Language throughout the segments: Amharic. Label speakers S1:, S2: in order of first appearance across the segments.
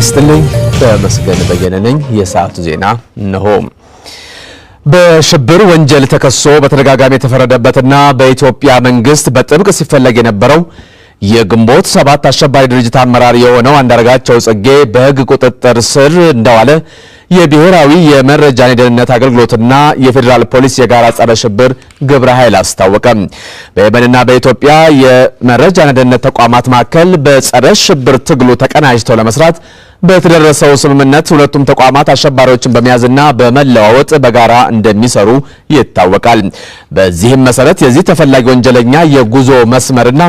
S1: ይስጥልኝ። ተመስገን በየነ ነኝ። የሰዓቱ ዜና እነሆ። በሽብር ወንጀል ተከሶ በተደጋጋሚ የተፈረደበትና በኢትዮጵያ መንግስት በጥብቅ ሲፈለግ የነበረው የግንቦት ሰባት አሸባሪ ድርጅት አመራር የሆነው አንዳርጋቸው ጽጌ በሕግ ቁጥጥር ስር እንደዋለ የብሔራዊ የመረጃና የደህንነት አገልግሎትና የፌዴራል ፖሊስ የጋራ ጸረ ሽብር ግብረ ኃይል አስታወቀ። በየመንና በኢትዮጵያ የመረጃና ደህንነት ተቋማት መካከል በጸረ ሽብር ትግሉ ተቀናጅተው ለመስራት በተደረሰው ስምምነት ሁለቱም ተቋማት አሸባሪዎችን በመያዝና በመለዋወጥ በጋራ እንደሚሰሩ ይታወቃል። በዚህም መሰረት የዚህ ተፈላጊ ወንጀለኛ የጉዞ መስመርና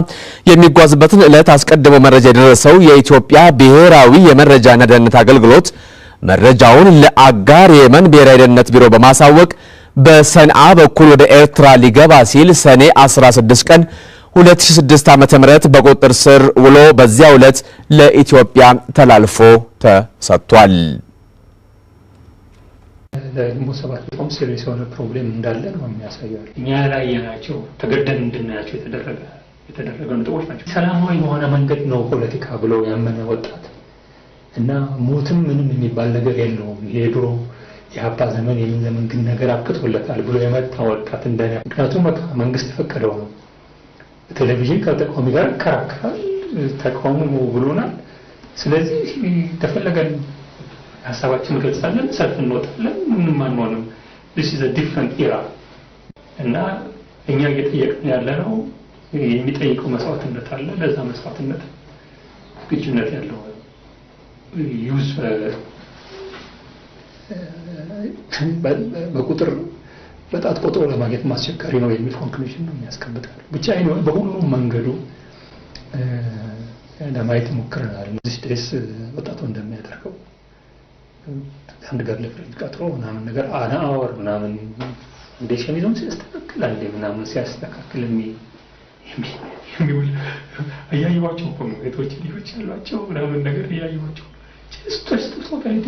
S1: የሚጓዝበትን ዕለት አስቀድሞ መረጃ የደረሰው የኢትዮጵያ ብሔራዊ የመረጃና ደህንነት አገልግሎት መረጃውን ለአጋር የየመን ብሔራዊ ደህንነት ቢሮ በማሳወቅ በሰንዓ በኩል ወደ ኤርትራ ሊገባ ሲል ሰኔ 16 ቀን 2006 ዓ.ም በቁጥጥር ስር ውሎ በዚያው ዕለት ለኢትዮጵያ ተላልፎ ተሰጥቷል።
S2: ለግንቦት ሰባት በጣም serious የሆነ problem እንዳለ ነው የሚያሳየው። እኛ ያላየናቸው ተገደን እንድናያቸው የተደረገ ነጥቦች ናቸው። ሰላማዊ በሆነ መንገድ ነው ፖለቲካ ብሎ ያመነ ወጣት እና ሞትም ምንም የሚባል ነገር የለውም። ይሄ የድሮ የሀብታ ዘመን የምን ዘመን ግን ነገር አብቅቶለታል ብሎ የመጣ ወጣት እንደኔ፣ ምክንያቱም በቃ መንግስት የፈቀደው ነው። ቴሌቪዥን ከተቃዋሚ ጋር ይከራከራል። ተቃውሞ ብሎናል። ስለዚህ ተፈለገን ሀሳባችን እንገልጻለን፣ ሰልፍ እንወጣለን፣ ምንም አንሆንም። This is a different era እና እኛ እየጠየቅን ያለ ነው የሚጠይቀው መስዋዕትነት አለ። ለዛ መስዋዕትነት ዝግጁነት ያለው ዩዝ በቁጥር በጣት ቆጥሮ ለማግኘት ማስቸጋሪ ነው የሚል conclusion ነው የሚያስቀምጠው። ብቻ በሁሉም መንገዱ ለማየት ሞክረናል። These days ወጣቱ እንደሚያደርገው አንድ girlfriend ቀጥሮ ምናምን ነገር an hour ምናምን እንደ ሸሚዙን ሲያስተካክል አንዴ ምናምን ሲያስተካክል የሚውል እያየኋቸው እኮ ነው። ሴቶች ልጆች ያሏቸው ምናምን ነገር እያየኋቸው just totally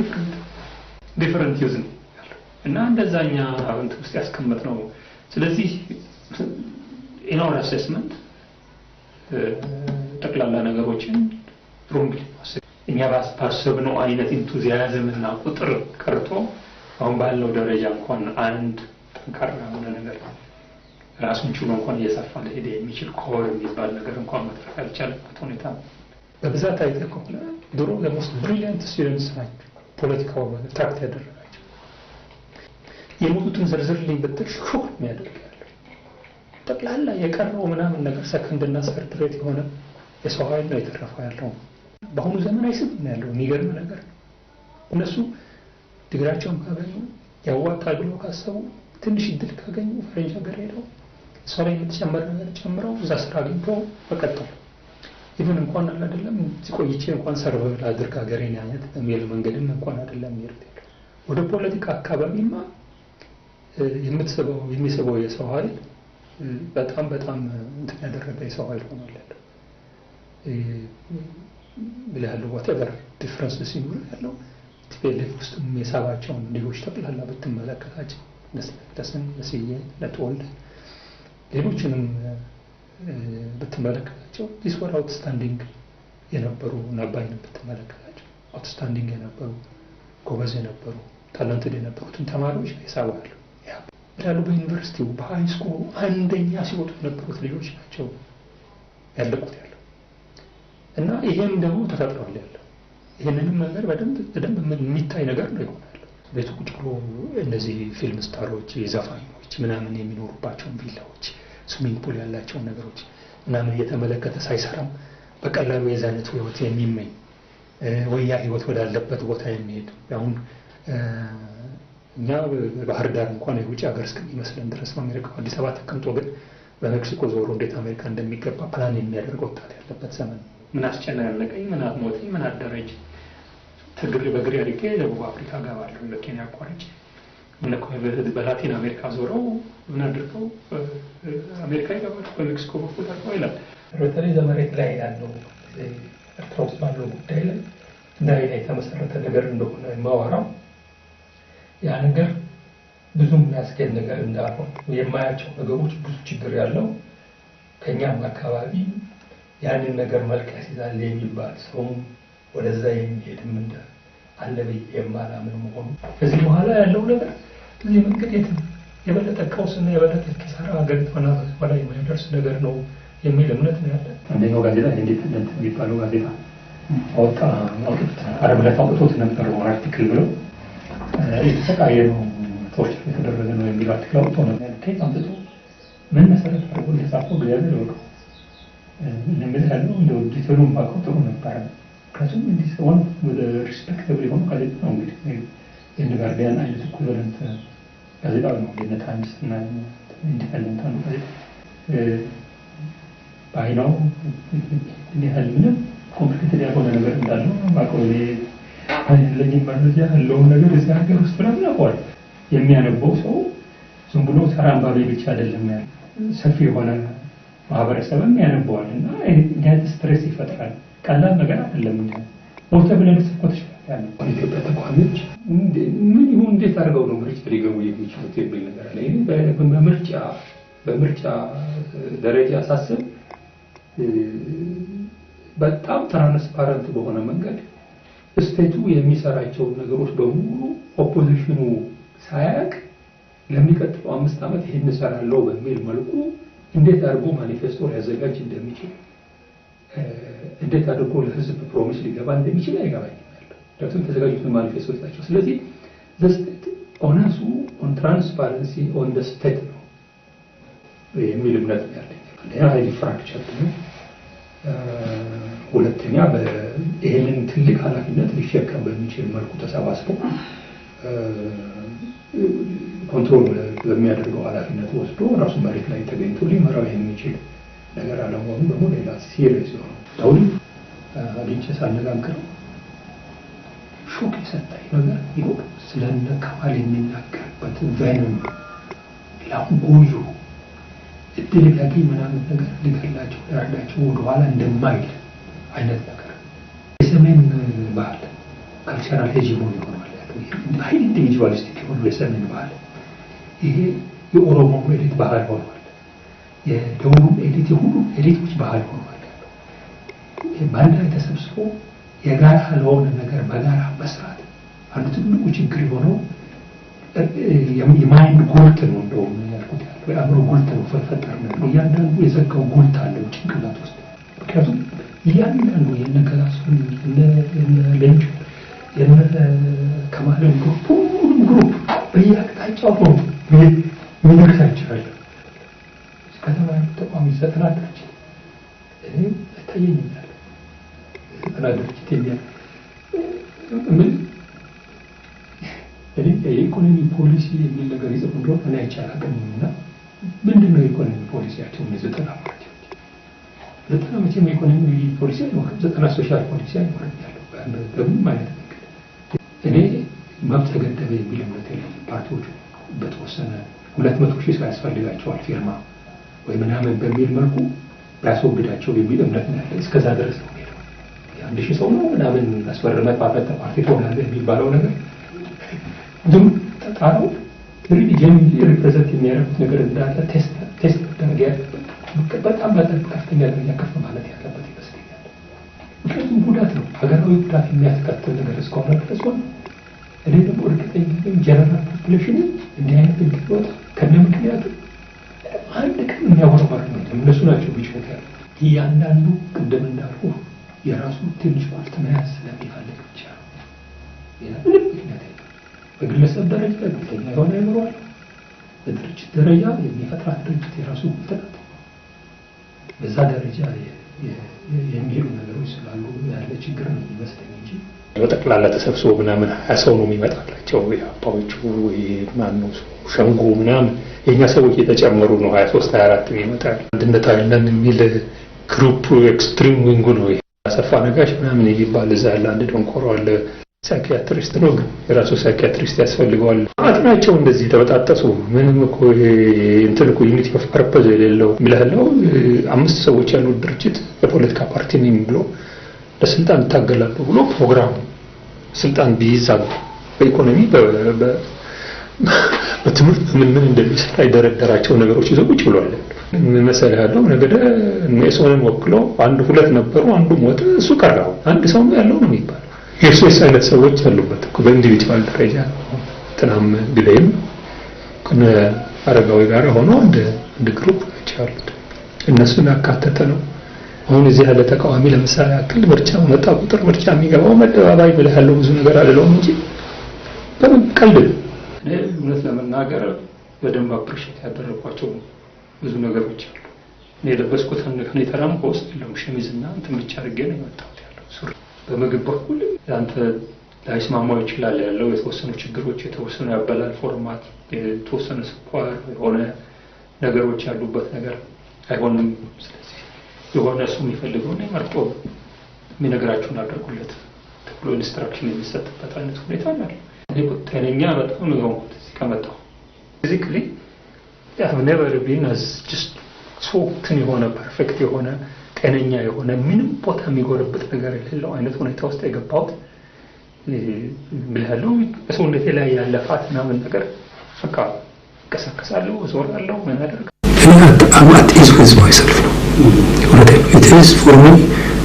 S2: different use ነው ያለው እና እንደዛኛ እንትን ውስጥ ያስቀመጥ ነው። ስለዚህ in our assessment ጠቅላላ ነገሮችን wrongly እኛ ባሰብነው አይነት enthusiasm እና ቁጥር ቀርቶ አሁን ባለው ደረጃ እንኳን አንድ ጠንካራ የሆነ ነገር ራሱን ችሎ እንኳን እየሰፋ ሊሄድ የሚችል core የሚባል ነገር እንኳን መትረፍ ያልቻለበት ሁኔታ ነው። በብዛት አይተህ ከሆነ ድሮ the most brilliant students ናቸው ፖለቲካው attract ያደረጋቸው። የሞቱትን ዝርዝርልኝ ብትል shock የሚያደርግ ያለው ጠቅላላ የቀረው ምናምን ነገር ሰከንድ እና third rate የሆነ የሰው ኃይል ነው የተረፈው ያለው። በአሁኑ ዘመን አይስብም ያለው የሚገርም ነገር ነው። እነሱ ዲግሪያቸውን ካገኙ ያዋጣል ብለው ካሰቡ ትንሽ እድል ካገኙ ፈረንጅ ሀገር ሄደው እሷ ላይ የምትጨመር ነገር ጨምረው እዛ ስራ አግኝተው መቀጠል even እንኳን አለ አይደለም እዚህ ቆይቼ እንኳን serve ላድርግ ሀገሬን አይነት የሚል መንገድም እንኳን አይደለም የሚሄዱት። ወደ ፖለቲካ አካባቢማ የምትስበው የሚስበው የሰው ኃይል በጣም በጣም እንትን ያደረገ የሰው ኃይል ሆኗል ያለው ብለህ ያለው whatever difference ሲኖር ያለው TPLF ውስጥ የሳባቸውን ልጆች ጠቅላላ ብትመለከታቸው እነ ስዬ፣ እነ ተወልደ ሌሎችንም ብትመለከታቸው these were outstanding የነበሩ፣ አባይንም ብትመለከታቸው outstanding የነበሩ፣ ጎበዝ የነበሩ፣ talented የነበሩትን ተማሪዎች የሳቡ ያሉ በዩኒቨርሲቲው በ high school ኡ አንደኛ ሲወጡ የነበሩት ልጆች ናቸው ያለቁት ያለው። እና ይሄም ደግሞ ተፈጥሯል ያለው ይህንንም ነገር በደንብ በደንብ የሚታይ ነገር ነው ይሆናል። ቤቱ ቁጭ ብሎ እነዚህ ፊልም star ኦች፣ ዘፋኞች ምናምን የሚኖሩባቸውን ቪላዎች፣ swimming pool ያላቸውን ነገሮች ምናምን እየተመለከተ ሳይሰራም በቀላሉ የዛ አይነት ህይወት የሚመኝ ወይ ያ ህይወት ወዳለበት ቦታ የሚሄድ፣ አሁን እኛ ባህር ዳር እንኳን የውጭ ሀገር እስከሚመስለን ድረስ ነው የሚርቀው። አዲስ አበባ ተቀምጦ ግን በሜክሲኮ ዞሮ እንዴት አሜሪካ እንደሚገባ ፕላን የሚያደርግ ወጣት ያለበት ዘመን። ምን አስጨናነቀኝ፣ ምን አሞተኝ፣ ምን አደረጅ ትግሬ በእግሬ አድርጌ ደቡብ አፍሪካ ገባለሁ፣ ለኬንያ አቋርጬ በላቲን አሜሪካ ዞረው ምን አድርገው አሜሪካ ይገባሉ በሜክሲኮ በኩል አድርገው ይላል። በተለይ ዘመሬት ላይ ያለው ኤርትራ ውስጥ ባለው ጉዳይ ላይ መሬት ላይ የተመሰረተ ነገር እንደሆነ የማወራው ያ ነገር ብዙ የሚያስኬድ ነገር እንዳልሆነ የማያቸው ነገሮች ብዙ ችግር ያለው ከኛም አካባቢ ያንን ነገር መልክ ያስይዛል የሚባል ሰውም ወደዛ የሚሄድም እንደ አለ ብዬ የማላምን መሆኑ፣ ከዚህ በኋላ ያለው ነገር እዚህ መንገድ የትም የበለጠ ቀውስና የበለጠ ኪሳራ ሀገሪቷና ሕዝቧ ላይ የሚያደርስ ነገር ነው የሚል እምነት ነው ያለ። አንደኛው ጋዜጣ Independent የሚባለው ጋዜጣ አወጣ አውጥቶት፣ ዓርብ ዕለት አውጥቶት ነበር article ብለው፣ የተሰቃየ ነው፣ torture የተደረገ ነው የሚል article አውጥቶ ነበር። ከየት አምጥቶ ምን መሰረት አድርጎ እንደጻፈው እግዚአብሔር ይወቀው። እምልህ ያለው እንደው detail ኡን ባውቀው ጥሩ ነበረ። ምክንያቱም እንዲህ one respectable የሆኑ ጋዜጣ ነው፣ እንግዲህ የእነ Guardian አይነት equivalent ጋዜጣ ነው። የነ Times እና Independent አንዱ ጋዜጣ በአይናው ምን ያህል ምንም complicated ያልሆነ ነገር እንዳለው ማውቀው፣ እኔ ያለኝም መረጃ ያለውን ነገር እዚህ ሀገር ውስጥ ምናምን አውቀዋለሁ። የሚያነበው ሰው ዝም ብሎ ተራ አንባቢ ብቻ አይደለም፣ ያለ ሰፊ የሆነ ማህበረሰብም ያነበዋል እና እንዲህ አይነት stress ይፈጥራል። ቀላል ነገር አይደለም። እንዲህ ሞተ ብለህ ልትጽፍ ትችላለህ። ኢትዮጵያ ተቃዋሚዎች ምን ይሁን እንዴት አድርገው ነው ምርጫ ሊገቡ የሚችሉት የሚል ነገር አለ። እኔ በምርጫ ደረጃ ሳስብ በጣም transparent በሆነ መንገድ state ኡ የሚሰራቸውን ነገሮች በሙሉ opposition ኑ ሳያቅ ለሚቀጥለው 5 ዓመት ይሄን እሰራለሁ በሚል መልኩ እንዴት አድርጎ ማኒፌስቶ ሊያዘጋጅ እንደሚችል፣ እንዴት አድርጎ ለህዝብ promise ሊገባ እንደሚችል አይገባኝም ያለው፣ ምክንያቱም የተዘጋጁትን ማኒፌስቶች ናቸው። ስለዚህ state onus ኡ on transparency on the state ነው የሚል እምነት ነው ያለኝ። አንደኛ highly fractured ነው። ሁለተኛ ይህንን ትልቅ ኃላፊነት ሊሸከም በሚችል መልኩ ተሰባስቦ control በሚያደርገው ኃላፊነት ወስዶ ራሱ መሬት ላይ ተገኝቶ ሊመራው የሚችል ነገር አለመሆኑ ደግሞ ሌላ serious የሆነው። ዳውድን አግኝቼ ሳነጋግረው shock የሰጠኝ ነገር ቢኖር ስለነ ከማል የሚናገርበት venom language ኡ፣ እድል ቢያገኝ ምናምን ነገር ሊገላቸው ሊያርዳቸው ወደኋላ እንደማይል አይነት ነገር፣ የሰሜን ባህል cultural hegemony ሆኗል ያለው፣ highly individualistic የሆነው የሰሜን ባህል፣ ይሄ የኦሮሞ elite ባህል ሆኗል። የደቡብ elite፣ የሁሉም elite ኦች ባህል ሆኗል ያለው። በአንድ ላይ ተሰብስቦ የጋራ ለሆነ ነገር በጋራ መስራት አንዱ ትልቁ ችግር የሆነው የ mind ጉልት ነው። እንደውም ያልኩት ያለው የአእምሮ ጉልት ነው ፈጠር ነው። እያንዳንዱ የዘጋው ጉልት አለው ጭንቅላት ውስጥ። ምክንያቱም እያንዳንዱ የነ ገላሱን፣ የነ ሌንጮ፣ የነ ከማልን group፣ ሁሉም group በየአቅጣጫው ነው የሚነክሳቸው ያለው። ከተማ ያሉ ተቋሚ 90 ድርጅት እኔ አይታየኝም ያለው 90 ድርጅት የሚያ ምን እኔ የኢኮኖሚ ፖሊሲ የሚል ነገር ይጽፉ እንደሆነ እኔ አይቼ አላውቅም። እና ምንድን ነው የኢኮኖሚ ፖሊሲያቸው? 90 ፓርቲዎች 90 መቼም የኢኮኖሚ ፖሊሲ አይኖርም። 90 social policy አይኖርም ያለው በምንም አይነት መንገድ። እኔ መብት ተገደበ የሚል እምነት የለኝም። ፓርቲዎቹ በተወሰነ 200,000 ሰው ያስፈልጋቸዋል ፊርማ ወይ ምናምን በሚል መልኩ ቢያስወግዳቸው የሚል እምነት ነው ያለ። እስከዛ ድረስ ነው ሄደው የ1,000 ሰው ነው ምናምን አስፈርመህ ፓርቲ ትሆናለህ የሚባለው ነገር ዝም ተጣራው really genuinely represent የሚያደርጉት ነገር እንዳለ test መደረግ ያለበት፣ በጣም በጣም ከፍተኛ ደረጃ ከፍ ማለት ያለበት ይመስለኛል። ምክንያቱም ጉዳት ነው፣ ሀገራዊ ጉዳት የሚያስከትል ነገር እስከሆነ ድረስ ሆነ እኔ ደግሞ እርግጠኛ ነኝ general population ኑ እንዲህ አይነት ህግ ቢወጣ ከነ ምክንያቱ አንድ ቀን የሚያወራው ነው። እነሱ ናቸው ቢችሉት ያሉት። እያንዳንዱ ቅድም እንዳልኩ የራሱ ትንሽ part መያዝ ስለሚፈልግ ብቻ ነው። ሌላ ምንም ምክንያት የለም። በግለሰብ ደረጃ ግልተኛ የሆነ ይኖረዋል። በድርጅት ደረጃ የሚፈጥራት ድርጅት የራሱ ጉልት ናት። በዛ ደረጃ የሚሄዱ ነገሮች ስላሉ ያለ ችግር ነው የሚመስለኝ እንጂ በጠቅላላ ተሰብስቦ ምናምን 20 ሰው ነው የሚመጣላቸው የአባዎቹ፣ ማነው ሸንጎ ምናምን፣ የእኛ ሰዎች የተጨመሩ ነው 23 24 ይመጣል። አንድነት አለን የሚል group extreme wing ኡ ነው አሰፋ ነጋሽ ምናምን የሚባል፣ እዛ ያለ አንድ ደንቆሮ አለ። Psychiatrist ነው ግን የራሱ psychiatrist ያስፈልገዋል። አት ናቸው እንደዚህ የተበጣጠሱ፣ ምንም እኮ እንትን እኮ unity of purpose የሌለው የሚልህለው። አምስት ሰዎች ያሉት ድርጅት የፖለቲካ ፓርቲ ነኝ ብሎ ለስልጣን እታገላለሁ ብሎ ፕሮግራሙ ስልጣን ቢይዝ አሉ በኢኮኖሚ በትምህርት ምን ምን እንደሚሰራ የደረደራቸው ነገሮች ይዘው ቁጭ ብሏል። ምን መሰለህ ያለው ነገደ ሜሶንን ወክሎ አንድ ሁለት ነበሩ፣ አንዱ ሞተ፣ እሱ ቀረው። አንድ ሰው ነው ያለው ነው የሚባለው። የሱስ አይነት ሰዎች አሉበት እኮ በ individual ደረጃ። ትናም ግደይም ከነ አረጋዊ ጋር ሆኖ እንደ group ናቸው ያሉት። እነሱን ያካተተ ነው። አሁን እዚህ ያለ ተቃዋሚ ለምሳሌ ያክል ምርጫ መጣ ቁጥር ምርጫ የሚገባው መደባባይ ብለህ ያለው ብዙ ነገር አልለውም እንጂ በምን ቀልድ ነው። እኔ እውነት ለመናገር በደንብ appreciate ያደረኳቸው ብዙ ነገሮች አሉ። እኔ የለበስኩት ሁኔታም ከውስጥ የለውም፣ ሸሚዝና እንትን ብቻ አድርጌ ነው የመጣሁት ያለው ሱሪ። በምግብ በኩል አንተ ላይስማማው ይችላል ያለው የተወሰኑ ችግሮች፣ የተወሰኑ ያበላል format፣ የተወሰነ ስኳር የሆነ ነገሮች ያሉበት ነገር አይሆንም። ስለዚህ የሆነ እሱ የሚፈልገውን መርጦ የሚነግራችሁን አድርጉለት ተብሎ instruction የሚሰጥበት አይነት ሁኔታ ነው ያለው። እኔ ጤነኛ በጣም ነው የሆንኩት እዚህ ከመጣሁ። Physically I have never been as just so እንትን የሆነ perfect የሆነ ጤነኛ የሆነ ምንም ቦታ የሚጎረብጥ ነገር የሌለው አይነት ሁኔታ ውስጥ የገባሁት ብያለሁ። በሰውነቴ ላይ ያለ fat ምናምን ነገር በቃ እንቀሳቀሳለሁ፣ እዞራለሁ፣ ምን አደርግ
S3: እኔ I'm at ease with myself ነው። እውነቴን ነው። It is for me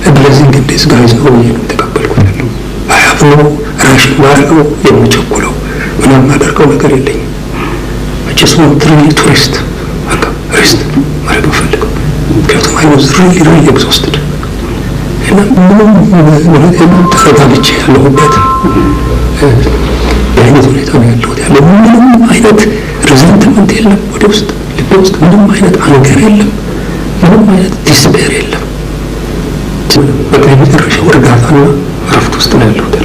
S3: a blessing in disguise ነው ብዬ ነው የተቀበልኩት ያለው። I have no rush ማድረገው የምቸኩለው ምንም የማደርገው ነገር የለኝም። I just want really to rest። በቃ rest ማድረግ የምፈልገው ምክንያቱም I was really really exhausted እና ምንም እውነቴን ነው ተረጋግቼ ያለሁበት የአይነት ሁኔታ ነው ያለሁት። ያለው ምንም አይነት resentment የለም፣ ወደ ውስጥ ልቤ ውስጥ ምንም አይነት anger የለም፣ ምንም አይነት despair የለም። በቃ የመጨረሻው እርጋታና እረፍት ውስጥ ነው ያለሁት።